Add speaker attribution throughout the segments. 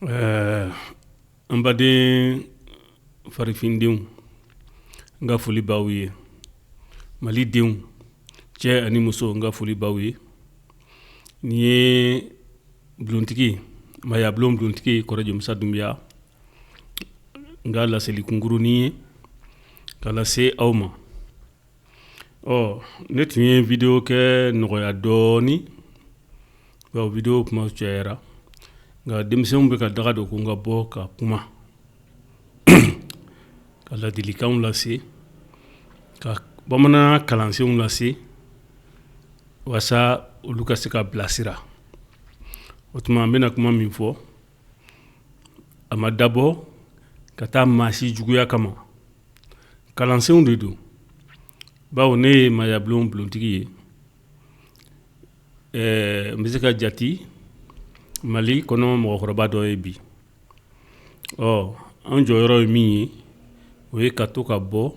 Speaker 1: Ɛɛ an baden farafindenw, n ka foli b'aw ye. Malidenw, cɛ ani muso, n ka foli b'aw ye. Nin ye bulontigi, maaya bulon bulontigi Kɔrɔjɛ Musa Dunbiya, n ka laseli kunkurunin ye ka lase aw ma. Ɔ ne tun ye video kɛ nɔgɔya dɔɔnin, bawo video kuma cayara, nka denmisɛnw bɛ ka daga don ko n ka bɔ ka kuma, ka ladilikanw lase, ka bamanan kalansenw lase walasa olu ka se ka bilasira. O tuma n bɛna kuma min fɔ, a ma dabɔ ka taa maa si juguya kama, kalansenw de don, bawo ne ye maayabulon bulontigi ye. N bɛ se ka jate Mali kɔnɔ mɔgɔkɔrɔba dɔ ye bi. Ɔ an jɔyɔrɔ ye min ye, o ye ka to ka bɔ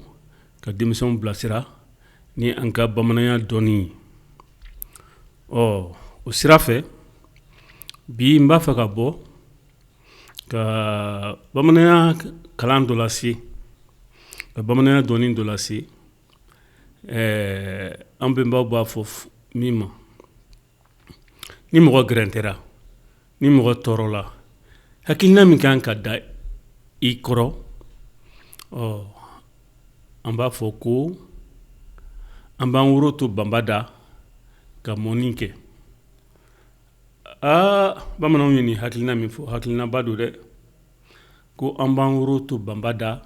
Speaker 1: ka denmisɛnw bilasira ni an ka bamananya dɔnni ye. Ɔ o sira fɛ, bi n b'a fɛ ka bɔ ka bamananya kalan dɔ lase, ka bamananya dɔnni dɔ lase. An bɛnbaw b'a fɔ min ma, ni mɔgɔ gɛrɛntɛra, ni mɔgɔ tɔɔrɔla, hakilina min kan ka da i kɔrɔ, ɔ an b'a fɔ ko an b'an woro to banba da ka mɔni kɛ. Aa, bamananw ye nin hakilina min fɔ, hakilinaba don dɛ, ko an b'an woro to banba da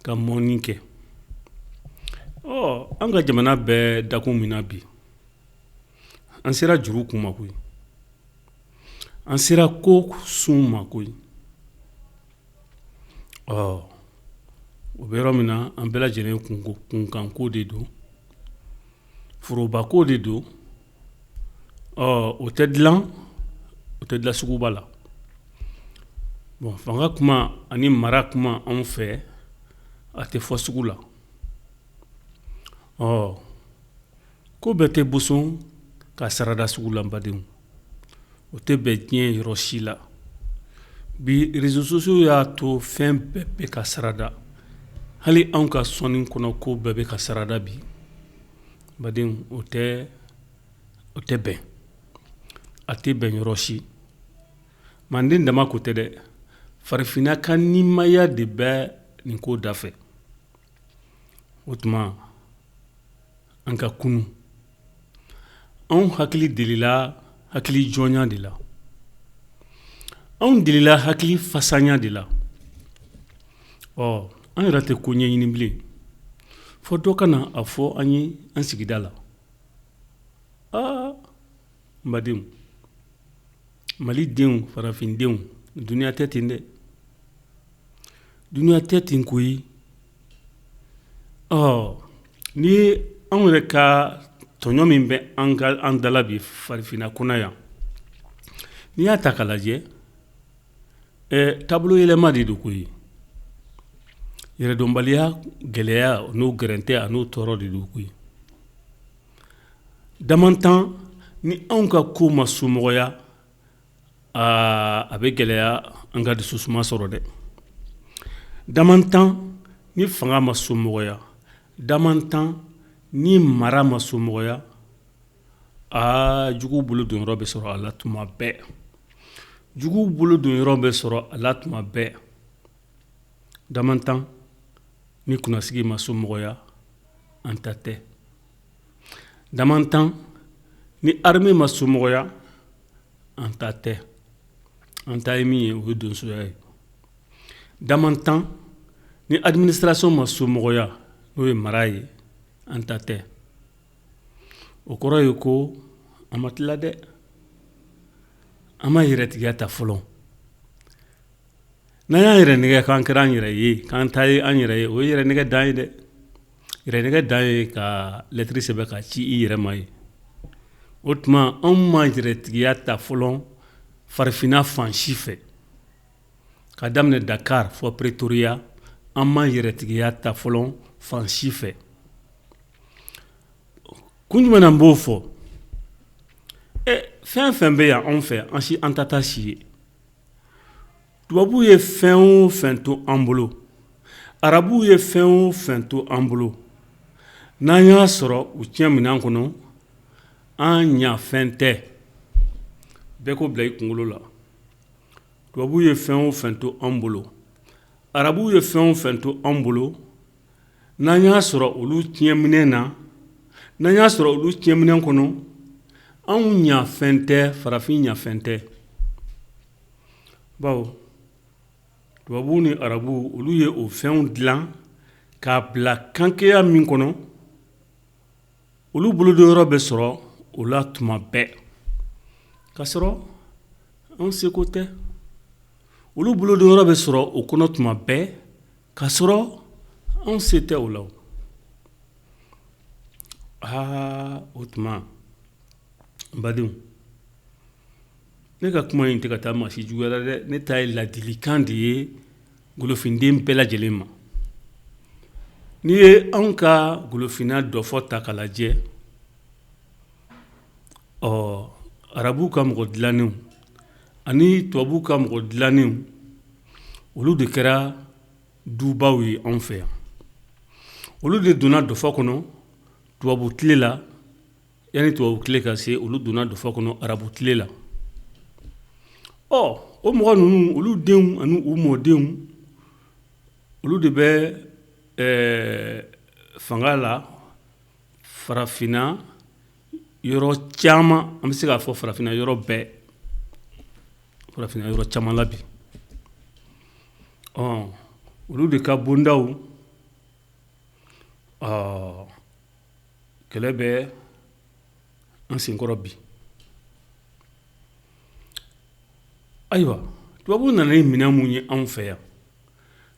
Speaker 1: ka mɔni kɛ. Ɔ an ka jamana bɛ dakun min na bi, an sera juru kun ma koyi, an sera ko sun ma koyi. Ɔ o bɛ yɔrɔ min na, an bɛɛ lajɛlen kunkanko de don, forobako de don. Ɔ o tɛ dilan, o tɛ dilan suguba la. Bon, fanga kuma ani mara kuma anw fɛ, a tɛ fɔ sugu la. Ɔ ko bɛɛ tɛ boson ka sarada sugu la, n badenw, o tɛ bɛn diɲɛ yɔrɔ si la. Bi, réseaux sociaux y'a to fɛn bɛɛ bɛ ka sarada, hali anw ka sɔnni kɔnɔ, ko bɛɛ bɛ ka sarada bi. Badenw, o tɛ bɛn, a tɛ bɛn yɔrɔ si. Manden dama ko tɛ dɛ, farafinna ka nimaya de bɛ nin ko da fɛ. O tuma an ka kunu, anw hakili delila hakili jɔnya de la, anw delila hakili fasanya de la. Ɔ an yɛrɛ tɛ ko ɲɛɲini bilen, fo dɔ ka na a fɔ an ye an sigida la. Aa, n badenw, Malidenw, farafindenw, dunuya tɛ ten dɛ, dunuya tɛ ten koyi. Ɔ ni anw yɛrɛ ka tɔɲɔ min bɛ an ka an dala bi farafinna kɔnɔ yan, n'i y'a ta k'a lajɛ, taabolo yɛlɛma de don koyi. Yɛrɛdɔnbaliya gɛlɛya n'o gɛrɛntɛ a n'o tɔɔrɔ de don koyi. Damantan ni anw ka ko ma somɔgɔya, aa, a bɛ gɛlɛya an ka dususuma sɔrɔ dɛ. Damantan ni fanga ma somɔgɔya, damantan ni mara ma somɔgɔya, aa, juguw bolo don yɔrɔ bɛ sɔrɔ a la tuma bɛɛ, juguw bolo don yɔrɔ bɛ sɔrɔ a la tuma bɛɛ. Damantan ni kunnasigi ma somɔgɔya, an ta tɛ. Damantan ni armée ma somɔgɔya, an ta tɛ. An ta ye min ye, o ye donsoya ye. Damantan ni administration ma somɔgɔya, n'o ye mara ye, an ta tɛ. O kɔrɔ ye ko an ma tila dɛ, an ma yɛrɛtigiya ta fɔlɔ. N'an y'an yɛrɛ nɛgɛ k'an kɛra an yɛrɛ ye, k'an ta ye an yɛrɛ ye, o ye yɛrɛ nɛgɛ dan ye dɛ. Yɛrɛ nɛgɛ dan ye ka lɛtiri sɛbɛn ka ci i yɛrɛ ma ye. O tuma anw ma yɛrɛtigiya ta fɔlɔ farafinna fan si fɛ, ka daminɛ Dakar fɔ Pretoria, an ma yɛrɛtigiya ta fɔlɔ fan si fɛ. Kun jumɛn na n b'o fɔ? Ɛ fɛn fɛn bɛ yan anw fɛ, an si an ta taa si ye. Tubabuw ye fɛn o fɛn to an bolo, arabuw ye fɛn o fɛn to an bolo, n'an y'a sɔrɔ u tiɲɛ minɛn kɔnɔ, an ɲafɛn tɛ. Bɛɛ k'o bila i kunkolo la. Tubabuw ye fɛn o fɛn to an bolo, arabuw ye fɛn o fɛn to an bolo, n'an y'a sɔrɔ olu tiɲɛ minɛn na, n'an y'a sɔrɔ olu tiɲɛ minɛn kɔnɔ, anw ɲafɛn tɛ, farafin ɲafɛn tɛ. Bawo tubabuw ni arabuw, olu ye o fɛnw dilan k'a bila kankeya min kɔnɔ, olu bolodonyɔrɔ bɛ sɔrɔ o la tuma bɛɛ, k'a sɔrɔ anw seko tɛ. Olu bolodonyɔrɔ bɛ sɔrɔ o kɔnɔ tuma bɛɛ, k'a sɔrɔ anw se tɛ o la. Aa, o tuma n badenw, ne ka kuma in tɛ ka taa maa si juguya la dɛ. Ne ta ye ladilikan de ye golofinden bɛɛ lajɛlen ma. N'i ye anw ka golofinna dɔfɔ ta k'a lajɛ, ɔ arabuw ka mɔgɔ dilannenw ani tubabuw ka mɔgɔ dilannenw, olu de kɛra dubaw ye anw fɛ yan. Olu de donna dɔfɔ kɔnɔ tubabu tile la. Yanni tubabu tile ka se, olu donna dɔfɔ kɔnɔ arabu tile la. Ɔ o mɔgɔ ninnu, olu denw ani u mɔdenw, olu de bɛ fanga la farafinna yɔrɔ caman. An bɛ se k'a fɔ farafinna yɔrɔ bɛɛ, farafinna yɔrɔ caman la bi. Ɔ olu de ka bondaw, ɔ kɛlɛ bɛ an senkɔrɔ bi. Ayiwa, tubabuw nana ni minɛn mun ye anw fɛ yan,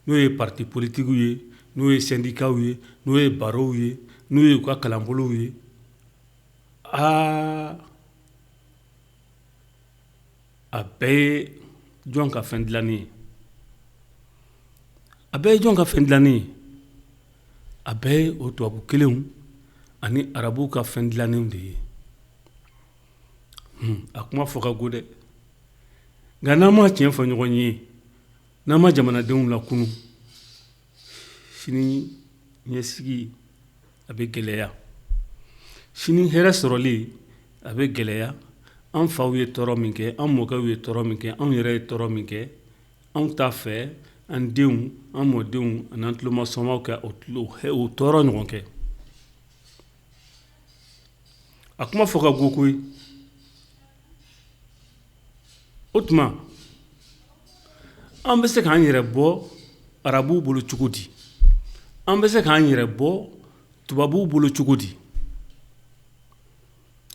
Speaker 1: n'o ye parti politikiw ye, n'o ye sɛndikaw ye, n'o ye barow ye, n'o ye u ka kalanbolow ye, aa a bɛɛ ye jɔn ka fɛn dilannen ye? A bɛɛ ye jɔn ka fɛn dilannen ye? A bɛɛ ye o tubabu kelenw ani arabuw ka fɛn dilannenw de ye. A kuma fɔ ka go dɛ, nka n'an ma tiɲɛ fɔ ɲɔgɔn ye, n'an ma jamanadenw lakunu, sini ɲɛsigi a bɛ gɛlɛya, sini hɛrɛ sɔrɔli a bɛ gɛlɛya. An faw ye tɔɔrɔ min kɛ, an mɔkɛw ye tɔɔrɔ min kɛ, anw yɛrɛ ye tɔɔrɔ min kɛ, anw t'a fɛ an denw, an mɔdenw an'an tulomasamaw ka o tɔɔrɔ ɲɔgɔn kɛ. A kuma fɔ ka go koyi. O tuma an bɛ se k'an yɛrɛ bɔ arabuw bolo cogo di? An bɛ se k'an yɛrɛ bɔ tubabuw bolo cogo di?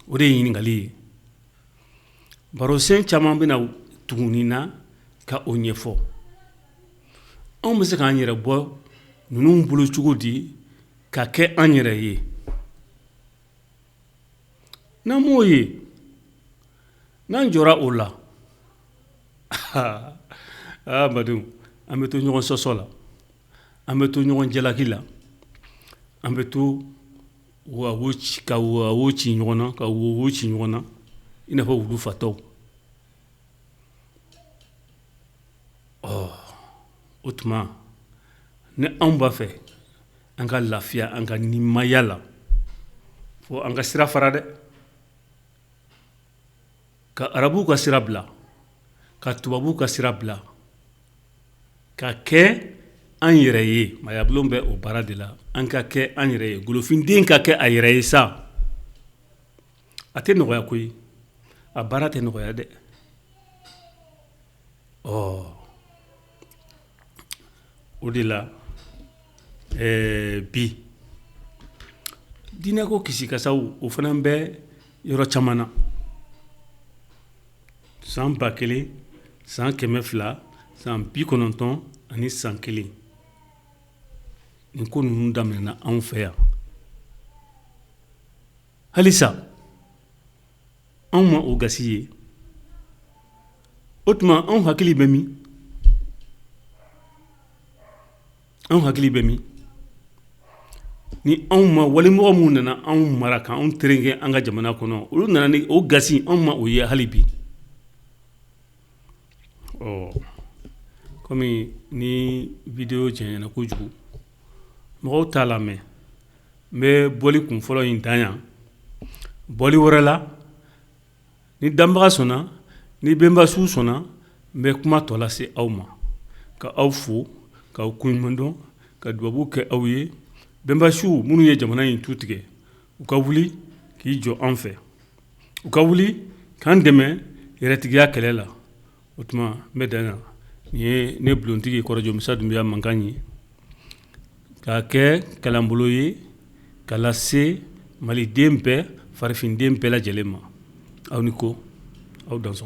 Speaker 1: O de ye ɲininkali ye. Barosen caman bɛna tugu nin na ka o ɲɛfɔ. Anw bɛ se k'an yɛrɛ bɔ ninnu bolo cogo di ka kɛ an yɛrɛ ye? N'an m'o ye, n'an jɔra o la, aa badenw, an bɛ to ɲɔgɔn sɔsɔ la, an bɛ to ɲɔgɔn jalaki la, an bɛ to ka wo ci ɲɔgɔn na, ka wo ci ɲɔgɔn na i n'a fɔ wulu fatɔw. Ɔ o tuma ni anw b'a fɛ an ka lafiya an ka nimaya la, fo an ka sira fara dɛ, ka arabuw ka sira bila, ka tubabuw ka sira bila, ka kɛ an yɛrɛ ye. Maayabulon bɛ o baara de la. An ka kɛ an yɛrɛ ye, golofinden ka kɛ a yɛrɛ ye sa. A tɛ nɔgɔya koyi, a baara tɛ nɔgɔya dɛ. Ɔ o de la bi diinɛko kisikasaw, o fana bɛ yɔrɔ caman na. San 1000, san 200, san 91, nin ko ninnu daminɛna anw fɛ yan. Halisa anw ma o gasi ye. O tuma anw hakili bɛ min? Anw hakili bɛ min? Ni anw ma walimɔgɔ minnu nana anw mara ka anw tereke an ka jamana kɔnɔ, olu nana ni o gasi, anw ma o ye hali bi. Ɔ Kɔmi ni vidéo janyana kojugu, mɔgɔw t'a lamɛn. N bɛ bɔli kun fɔlɔ in dan yan. Bɔli wɛrɛ la, ni danbaga sɔnna, ni bɛnbasiw sɔnna, n bɛ kuma tɔ lase aw ma, ka aw fo, k'aw koɲumandɔn, ka dubabu kɛ aw ye. Bɛnbasiw minnu ye jamana in tu tigɛ, u ka wuli k'i jɔ an fɛ, u ka wuli k'an dɛmɛ yɛrɛtigiya kɛlɛ la. O tuma n bɛ dan yan. Nin ye ne bulontigi Kɔrɔjɔ Musa Dunbiya mankan ye, k'a kɛ kalanbolo ye ka lase maliden bɛɛ, farafinden bɛɛ lajɛlen ma. Aw ni ko, aw dansɔgɔ.